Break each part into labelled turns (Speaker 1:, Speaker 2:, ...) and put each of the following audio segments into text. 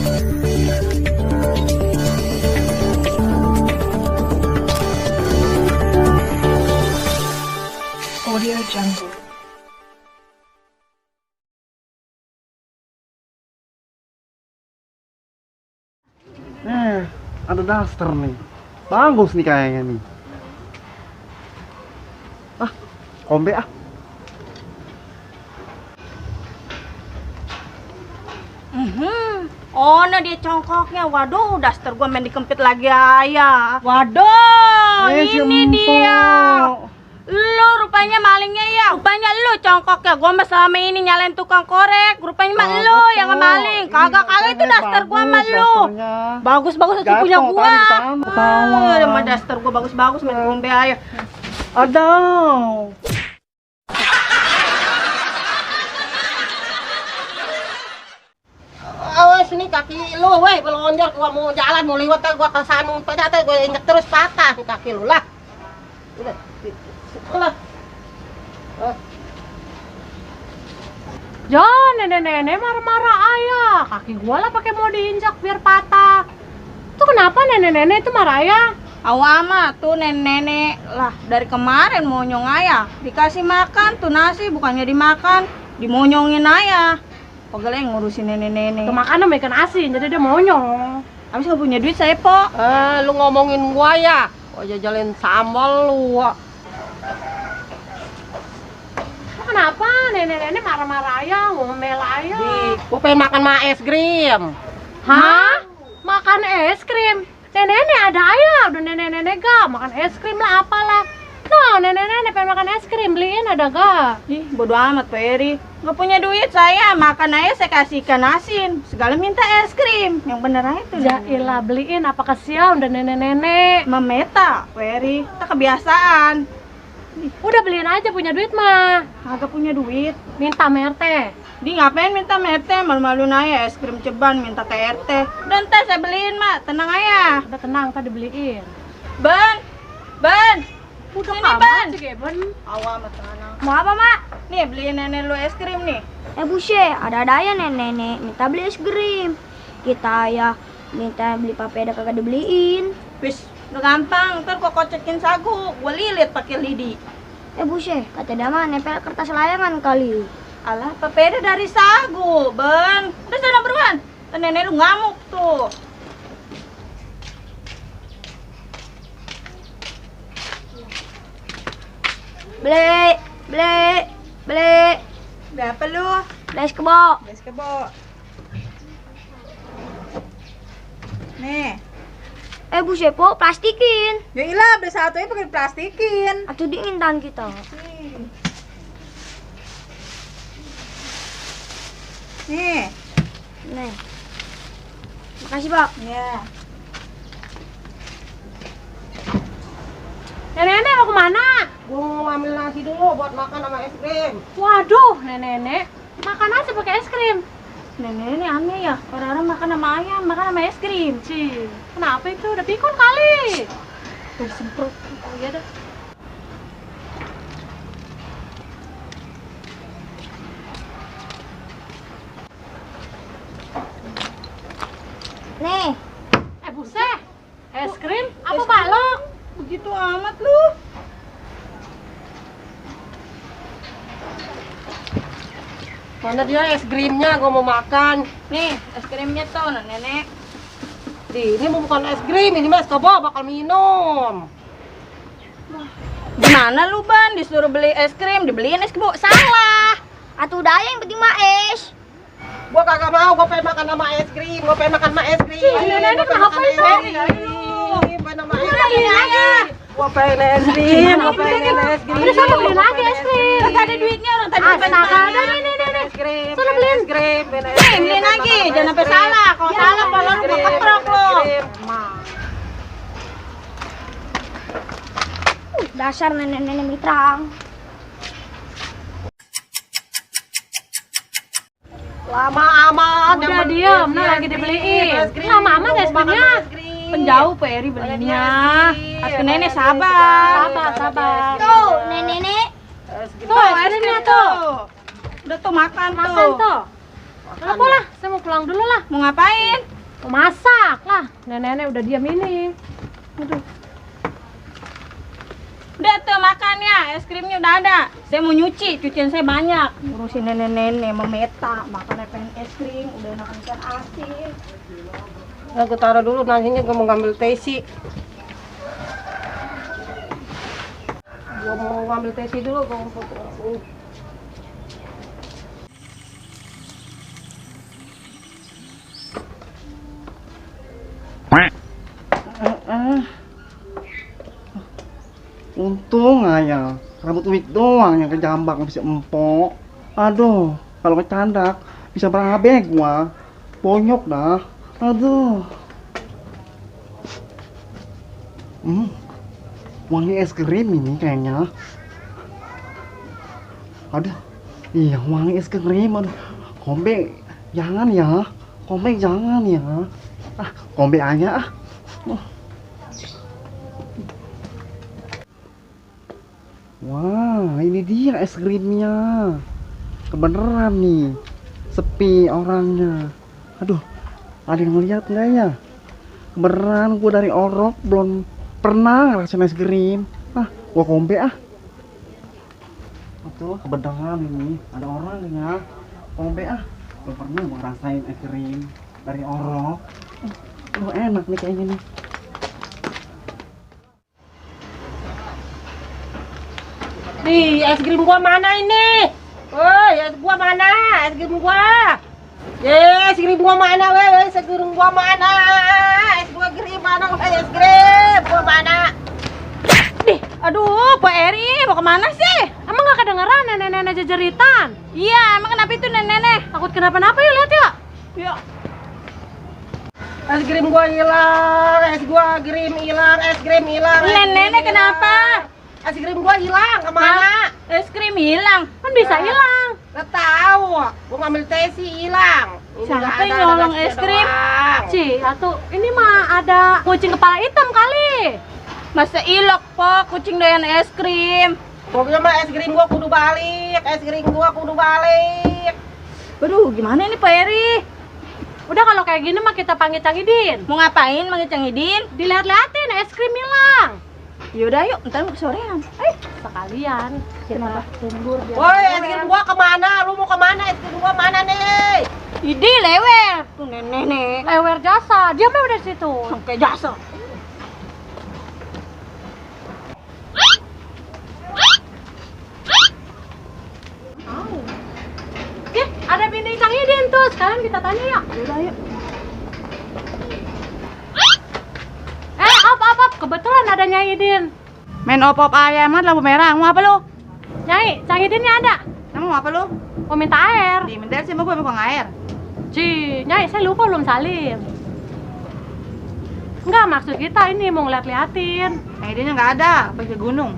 Speaker 1: Audio Jungle.
Speaker 2: Ada daster nih. Bagus nih kayaknya nih. Kombe ah.
Speaker 3: Oh, nah dia congkoknya. Waduh, daster gua main dikempit lagi ayah. Waduh, ini dia. Lu rupanya malingnya ya. Rupanya lu congkoknya. Gua mah selama ini nyalain tukang korek. Rupanya mah lu yang maling. Kagak itu daster gua mah lu. Bagus-bagus itu punya gua. Emang daster gua bagus-bagus main kombe ayah.
Speaker 2: Aduh.
Speaker 4: Awas ini kaki lu, weh, belonjor gua mau jalan mau liwat gua ke sana ternyata gua injek terus patah kaki lu lah. Udah.
Speaker 5: Jangan nenek-nenek marah-marah ayah. Kaki gua lah pakai mau diinjak biar patah. Tuh kenapa nenek-nenek itu marah ayah?
Speaker 3: Awama tuh nenek-nenek lah dari kemarin monyong ayah. Dikasih makan tuh nasi bukannya dimakan, dimonyongin ayah. Pegel yang ngurusin nenek-nenek.
Speaker 5: Kemakan sama ikan asin jadi dia monyong.
Speaker 3: Habis nggak punya duit saya po.
Speaker 4: Lu ngomongin gua ya. Gua jajalin sambal lu.
Speaker 5: Kenapa nenek-nenek marah-marah ayah, ngomel ayah?
Speaker 4: Gua pengen makan es krim.
Speaker 5: Hah? Makan es krim? Nenek-nenek ada ayah, udah nenek-nenek gak makan es krim lah apalah. No, nenek-nenek pengen makan es krim, beliin ada gak?
Speaker 3: Ih, bodo amat Pak Eri. Nggak punya duit saya, makan aja saya kasih ikan asin. Segala minta es krim. Yang bener aja tuh.
Speaker 5: Jailah beliin apa kesian udah nenek-nenek.
Speaker 3: Memeta, Pak Eri. Kita kebiasaan.
Speaker 5: Udah beliin aja punya duit mah.
Speaker 3: Kagak punya duit.
Speaker 5: Minta merte.
Speaker 3: Di ngapain minta mete, malu-maluin aja es krim ceban minta ke RT. Udah ntar saya beliin mak, tenang aja.
Speaker 5: Udah tenang, tadi beliin.
Speaker 3: Ban,
Speaker 5: Udah
Speaker 3: sini Ban.
Speaker 5: Ben.
Speaker 3: Awas anak.
Speaker 6: Mau apa, Mak?
Speaker 3: Nih beliin nenek lu es krim nih.
Speaker 6: Bushe, ada ya nenek-nenek minta beli es krim. Kita ya minta beli papeda kagak dibeliin.
Speaker 3: Wis, udah gampang, ntar gua kocekin sagu, gua lilit pakai lidi.
Speaker 6: Bushe, kata Dama nempel kertas layangan kali.
Speaker 3: Alah, papeda dari sagu, Ben. Udah sana beruan. Nenek lu ngamuk tuh.
Speaker 6: Beli.
Speaker 3: Berapa lu?
Speaker 6: Beli es kebo.
Speaker 3: Es kebo. Nih.
Speaker 6: Bushe, po plastikin.
Speaker 3: Ya ilah, beli satu aja pakai plastikin.
Speaker 6: Atuh dingin tangan kita.
Speaker 3: Nih.
Speaker 6: Nih. Makasih, Pak.
Speaker 3: Ya.
Speaker 5: Nenek-nenek mau kemana?
Speaker 4: Gua mau ambil nasi dulu buat makan sama es krim.
Speaker 5: Waduh, nenek-nenek makan aja pakai es krim.
Speaker 3: Nenek ini aneh ya. Orang-orang makan sama ayam, makan sama es krim.
Speaker 5: Cih, kenapa itu? Udah pikun kali.
Speaker 3: Tuh semprot.
Speaker 5: Oh iya dah.
Speaker 6: Nih.
Speaker 5: Buset. Es krim? Apa balok?
Speaker 3: Begitu amat lu.
Speaker 4: Mana dia es krimnya? Gua mau makan.
Speaker 3: Nih, es krimnya tuh, nenek.
Speaker 4: Ini bukan es krim, ini mas kebo bakal minum.
Speaker 3: Gimana lu, Ban? Disuruh beli es krim, dibeliin es kebo. Salah.
Speaker 6: Atuh udah yang penting mah es.
Speaker 4: Gua kagak mau, gua pengen makan sama es krim. Gua pengen makan sama es krim.
Speaker 5: Nenek kenapa itu?
Speaker 4: Pengen sama es krim. Gua pengen es krim. Gua pengen es krim.
Speaker 5: Udah sana beliin lagi es krim.
Speaker 3: Kagak ada duitnya orang tadi.
Speaker 5: Astaga, ada nih.
Speaker 4: Es krim.
Speaker 5: Sana beliin.
Speaker 4: Es krim.
Speaker 3: Nih, beliin lagi. Jangan sampai salah. Kalau salah, kalau lu keprok lu.
Speaker 6: Dasar nenek-nenek mitrang.
Speaker 4: Lama amat.
Speaker 5: Udah diam, nah lagi dibeliin. Lama amat es krimnya.
Speaker 3: Penjauh Pak Eri belinya. Atuh nenek sabar.
Speaker 5: Sabar.
Speaker 6: Tuh, nenek-nenek.
Speaker 5: Tuh, es krimnya tuh.
Speaker 3: Udah tuh makan
Speaker 5: Makan tuh. Udah lah, saya mau pulang dulu lah.
Speaker 3: Mau ngapain?
Speaker 5: Mau masak lah. Nenek-nenek udah diam ini. Aduh.
Speaker 3: Udah tuh makan ya, es krimnya udah ada. Saya mau nyuci, cucian saya banyak. Ngurusin nenek-nenek, memeta, makan pengen es krim, udah enakan ikan asin.
Speaker 4: Nah, gue taruh dulu nasinya, gue mau ngambil tesi. Gue mau ngambil tesi dulu, gue mau.
Speaker 2: Untung aja rambut wig doang yang kejambak nggak bisa empok. Aduh, kalau kecandak bisa berabek gua. Bonyok dah. Aduh. Wangi es krim ini kayaknya. Aduh. Iya, wangi es krim. Aduh. Kombe jangan ya. Kombe jangan ya. Ah, kombe aja ah. Wah, ini dia es krimnya. Kebeneran nih. Sepi orangnya. Aduh, ada yang ngeliat nggak ya? Kebeneran gua dari Orok belum pernah ngerasain es krim. Ah, gua kombe ah. Betul, kebeneran ini ada orangnya. Kombe ah. Belum pernah gua ngerasain es krim dari Orok. Aduh, enak nih kayaknya nih.
Speaker 4: Nih, es krim gua mana ini? Woi, es gua mana? Es krim gua. Es krim gua mana, weh? Es krim gua mana? Es gua krim mana? Es krim gua mana?
Speaker 3: Nih, aduh, Pak Eri, mau kemana sih?
Speaker 5: Emang gak kedengeran nenek-nenek jejeritan?
Speaker 3: Iya, emang kenapa itu nenek-nenek?
Speaker 5: Takut kenapa-napa yuk, lihat yuk.
Speaker 3: Ya,
Speaker 4: Es krim gua hilang, es gua krim hilang, es krim hilang.
Speaker 3: nenek kenapa?
Speaker 4: Es krim gua hilang, kemana?
Speaker 3: Es krim hilang.
Speaker 5: Kan bisa hilang.
Speaker 4: Gak tahu, gua ngambil tesi hilang. Ini
Speaker 3: Siapa
Speaker 4: nggak
Speaker 3: yang
Speaker 4: ada,
Speaker 3: nyolong
Speaker 4: nasinya
Speaker 3: es krim?
Speaker 4: doang.
Speaker 5: Ci, atuh, ini mah ada kucing kepala hitam kali.
Speaker 3: Masa ilok, Pok, kucing doyan es krim.
Speaker 4: Pokoknya mah es krim gua kudu balik, es krim gua kudu balik.
Speaker 3: Aduh, gimana ini Pak Eri?
Speaker 5: Udah kalau kayak gini mah kita panggil Cang Idin.
Speaker 3: Mau ngapain manggil Cang Idin?
Speaker 5: Dilihat-lihatin es krim hilang.
Speaker 3: Yaudah yuk, ntar mau kesorean.
Speaker 5: Sekalian kita tunggu dia.
Speaker 4: Woi, es krim gua kemana? Lu mau kemana? Es krim gua mana nih?
Speaker 3: Idi lewer. Tuh nenek-nenek.
Speaker 5: Lewer jasa, dia mah udah di situ.
Speaker 3: Sampai jasa.
Speaker 5: Ada bini Cang Idin tuh, sekarang kita tanya ya.
Speaker 3: Yaudah yuk.
Speaker 5: Op, kebetulan ada Nyai Idin.
Speaker 3: Main op-op ayamat lampu merah. Mau apa lu?
Speaker 5: Nyai, Cang Idinnya ada.
Speaker 3: Kamu mau apa lu?
Speaker 5: Mau minta air.
Speaker 3: Diminta sih mau gue buang air.
Speaker 5: Ci, Nyai, saya lupa belum salin. Enggak, maksud kita ini mau ngeliat-liatin.
Speaker 3: Nah, idenya nggak ada, pergi ke gunung.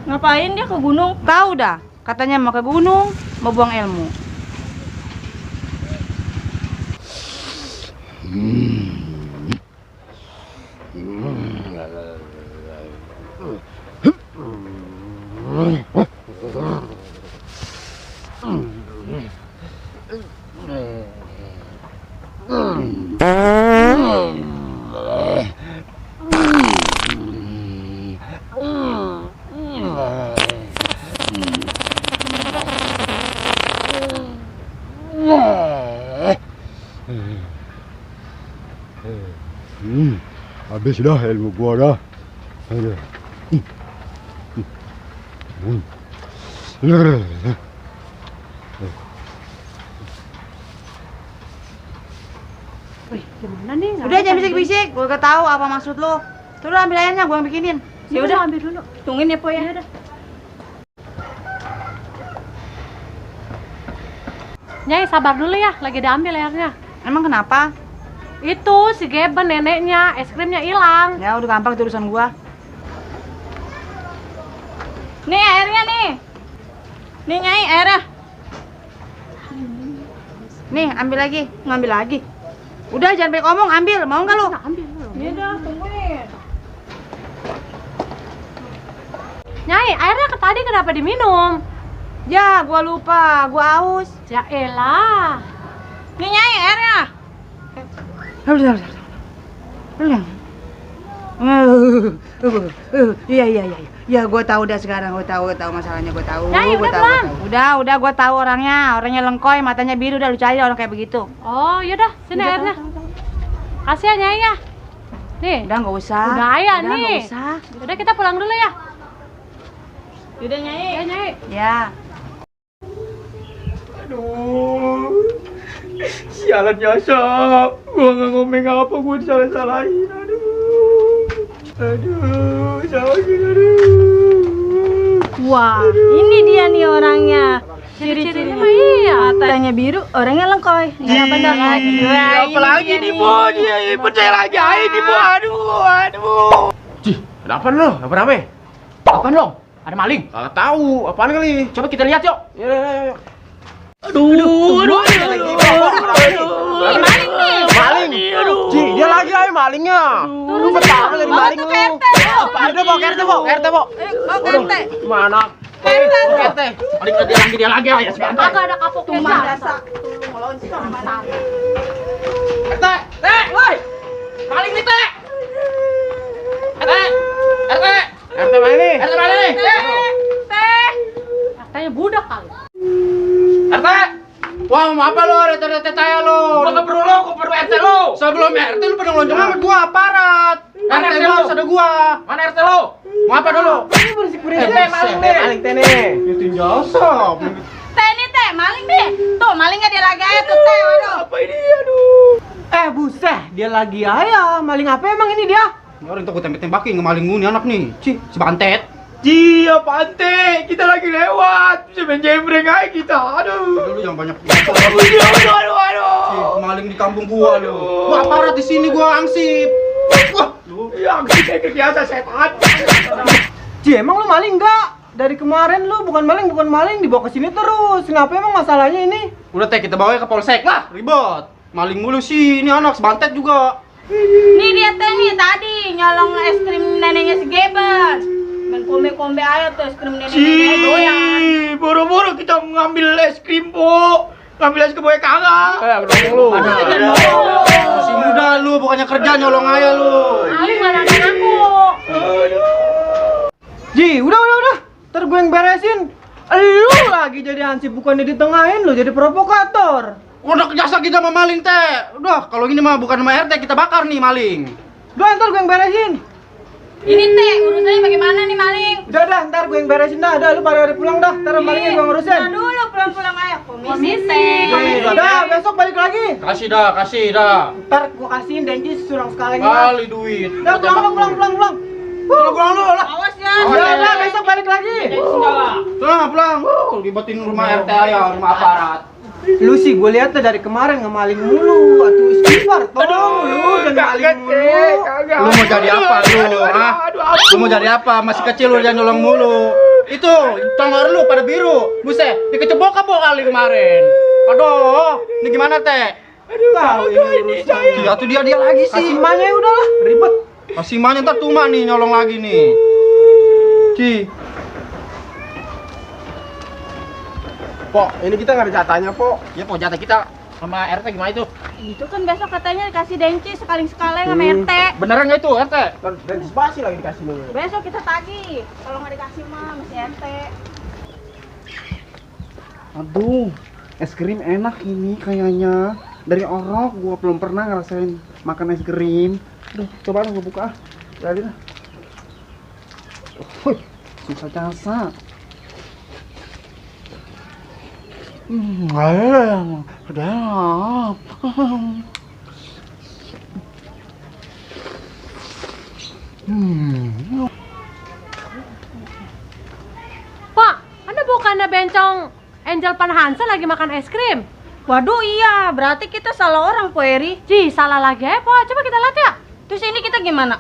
Speaker 3: Ngapain dia ke gunung? Tahu dah, katanya mau ke gunung, mau buang ilmu.
Speaker 7: Habis dah ilmu gua dah. Ada.
Speaker 5: Wih, gimana nih? Nggak
Speaker 3: Udah
Speaker 5: ada
Speaker 3: jangan
Speaker 5: Cang Idin.
Speaker 3: bisik-bisik, gue gak tahu apa maksud lo. Tuh udah ambil airnya, gue yang bikinin.
Speaker 5: Ya udah, ambil dulu.
Speaker 3: Tungguin ya Po ya.
Speaker 5: Ya udah. Nyai, sabar dulu ya, lagi diambil airnya.
Speaker 3: Emang kenapa?
Speaker 5: Itu si Geben neneknya, es krimnya hilang.
Speaker 3: Ya udah gampang itu urusan gua. Nih airnya nih. Nih Nyai airnya. Nih ambil lagi, ngambil lagi. Udah jangan banyak ngomong, ambil. Mau nggak lu?
Speaker 5: Ambil dulu.
Speaker 3: Iya dah, tungguin.
Speaker 5: Nyai, airnya tadi kenapa diminum?
Speaker 3: Ya, gua lupa, gua haus.
Speaker 5: Ya elah.
Speaker 3: Nih Nyai airnya.
Speaker 4: Iya, gue tahu dah sekarang, gue tahu masalahnya, gue tahu.
Speaker 5: Nyai, udah pelan.
Speaker 3: Udah, gue tahu orangnya lengkoy, matanya biru, udah lu cari orang kayak begitu.
Speaker 5: Oh, yaudah, sini airnya. Kasih ya Nyai ya. Nih.
Speaker 3: Udah nggak usah.
Speaker 5: Udah ya
Speaker 3: Udah,
Speaker 5: nih.
Speaker 3: nggak usah.
Speaker 5: Udah kita pulang dulu ya.
Speaker 3: Udah Nyai.
Speaker 5: Ya Nyai.
Speaker 3: Ya.
Speaker 2: Aduh, sialan nyasap. Gua nggak ngomong apa, gua disalah-salahin. Aduh, salah gini, aduh.
Speaker 3: Wah, ini dia nih orangnya.
Speaker 5: Ciri-cirinya mah iya.
Speaker 3: Matanya biru, orangnya lengkoy. Iya benar lagi.
Speaker 2: Apalagi nih, Bu. Dia percaya lagi aja nih, Bu. Aduh.
Speaker 8: Cih, ada apaan lo? Apa rame? Apaan lo? Ada maling? Gak tahu, apaan kali? Coba kita lihat yuk. Yuk.
Speaker 2: Aduh.
Speaker 3: Maling nih.
Speaker 8: Maling. Cih, dia lagi aja malingnya. Lu betapa dari maling lu. Apaan itu, Bo? KRT, Bo. Mana? KRT. Maling dia lagi aja sekarang.
Speaker 5: Agak ada kapoknya.
Speaker 8: RT, woi. Maling nih, Teh. RT mana nih?
Speaker 5: Katanya budak kali.
Speaker 8: RT. Wah, mau apa lo? RT saya lo. Gua perlu RT lo. Sebelum RT lu pada ngelonjong sama gua aparat. RT lu harus ada gua. Mana RT lo? Mau apa dulu? Berisik. Maling nih.
Speaker 2: Itu nyasap.
Speaker 3: Teh nih teh, maling nih. Tuh, malingnya dia lagi aja tuh teh. Waduh.
Speaker 2: Apa ini, aduh.
Speaker 4: Buset, dia lagi ayah. Maling apa emang ini dia?
Speaker 2: Ini orang tuh gua tembak-tembakin ngemaling nih anak nih. Si Bantet.
Speaker 8: Apaan teh? Kita lagi lewat. Bisa main jembreng aja kita. Aduh.
Speaker 2: Lu jangan banyak.
Speaker 8: Aduh.
Speaker 2: Maling di kampung gua lu. Gua aparat di sini, gua ansip. Wah, lu.
Speaker 8: Ya, kayak biasa setan.
Speaker 4: Emang lu maling nggak? Dari kemarin lu bukan maling dibawa ke sini terus. Kenapa emang masalahnya ini?
Speaker 2: Udah teh kita bawa ke polsek lah, ribet. Maling mulu sih, ini anak sebantet juga.
Speaker 3: Nih dia teh nih tadi nyolong es krim neneknya si Geben. Main kombe-kombe aja tuh es krim neneknya doyan.
Speaker 8: Boro-boro kita ngambil es krim, Po. Ngambil es krim boy kagak.
Speaker 2: Lu. Masih muda lu, bukannya kerja nyolong aja lu.
Speaker 5: Maling mana ada aku.
Speaker 4: Udah. Ntar gue yang beresin. Lu lagi jadi hansip, bukannya ditengahin, lu jadi provokator.
Speaker 2: Udah jasa kita sama maling teh. Udah, kalau gini mah bukan sama RT, kita bakar nih maling.
Speaker 4: Udah, ntar gue yang beresin.
Speaker 3: Ini teh urusannya bagaimana nih maling?
Speaker 4: Udah, ntar gue yang beresin dah. Udah, lu pada pulang dah. Ntar malingnya gue ngurusin.
Speaker 3: Nah dulu pulang-pulang aja. Komisi.
Speaker 4: Udah, besok balik lagi.
Speaker 2: Kasih dah.
Speaker 4: Ntar gue kasihin dencis surang sekali.
Speaker 2: Kali duit.
Speaker 4: Udah, pulang.
Speaker 2: Pulang dulu lah.
Speaker 3: Awas ya.
Speaker 4: Udah, besok balik lagi.
Speaker 2: Pulang. Libatin rumah RT aja, rumah aparat.
Speaker 4: Lu sih gue lihat dari kemarin ngemaling mulu. Atuh istighfar tolong lu jangan maling mulu.
Speaker 2: Lu mau jadi apa lu? Hah? Lu mau jadi apa? Masih kecil lu jangan nyolong mulu. Itu, tongor lu pada biru. Buset, dikecebok-kebok kali kemarin. Aduh, ini gimana teh?
Speaker 4: Tahu ini urusan.
Speaker 2: Iya tuh dia lagi sih.
Speaker 4: Kasih emaknya udahlah, ribet.
Speaker 2: Kasih emaknya ntar Tuma nih nyolong lagi nih.
Speaker 8: Po, ini kita nggak ada jatahnya, Po.
Speaker 2: Ya po jatah kita sama RT gimana itu?
Speaker 3: Itu kan besok katanya dikasih denci sekali-sekali sama RT.
Speaker 2: Beneran nggak itu RT?
Speaker 8: Dan spasi lagi dikasih lu.
Speaker 3: Besok kita tagih. Kalau nggak dikasih mah masih RT.
Speaker 2: Aduh, es krim enak ini kayaknya. Dari Orok gua belum pernah ngerasain makan es krim. Aduh, coba gua buka ah. Jadi dah. Susah jasa. Udah.
Speaker 5: Pak, Anda bukannya bencong Angel Panhansa lagi makan es krim?
Speaker 3: Waduh iya, berarti kita salah orang Po Eri.
Speaker 5: Ji, salah lagi ya, Pak. Coba kita lihat ya.
Speaker 3: Terus ini kita gimana?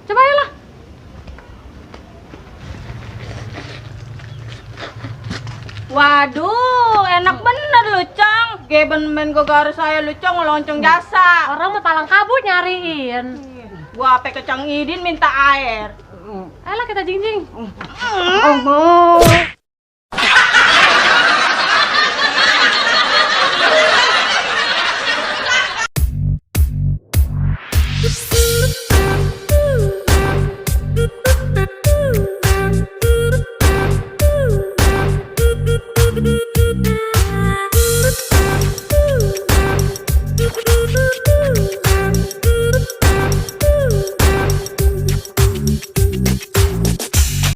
Speaker 5: Coba ya lah.
Speaker 3: Waduh, enak bener lu, Cong. Geben men gara saya lu, Cong, ngeloncong jasa.
Speaker 5: Orang mah palang kabut nyariin.
Speaker 3: Gua ape ke Cang Idin minta air.
Speaker 5: Ayolah kita jingjing.
Speaker 3: Oh,